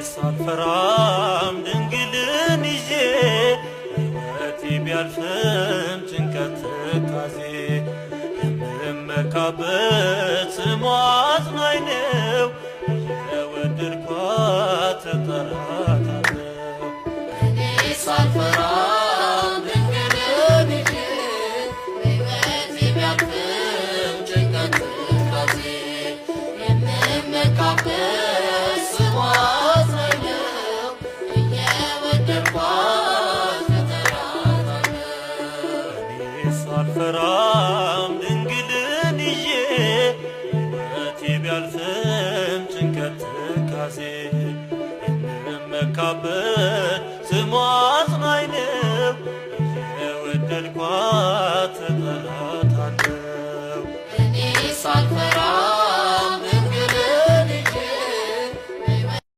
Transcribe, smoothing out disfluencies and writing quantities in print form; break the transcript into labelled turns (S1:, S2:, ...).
S1: አልፈራም ድንግልን ይዤ፣ ሕይወቴ ቢያልፍም ጭንቀት ትካዜ፣ የምመካበት ስሟ አጽናኝ ነው። እየወደድኳት እጠራታለሁ።
S2: እኔስ አልፈራም ድንግልን ይዤ፣ ሕይወቴ ቢያልፍም ጭንቀት ትካዜ፣ የምመካበት ስሟ አጽናኝ ነው። እየወደድኳት እጠራታለሁ።
S1: እኔስ አልፈራም ድንግልን ይዤ፣ ሕይወቴ ቢያልፍም ጭንቀት ትካዜ፣ የምመካበት ስሟ አጽናኝ ነው። እየወደድኳት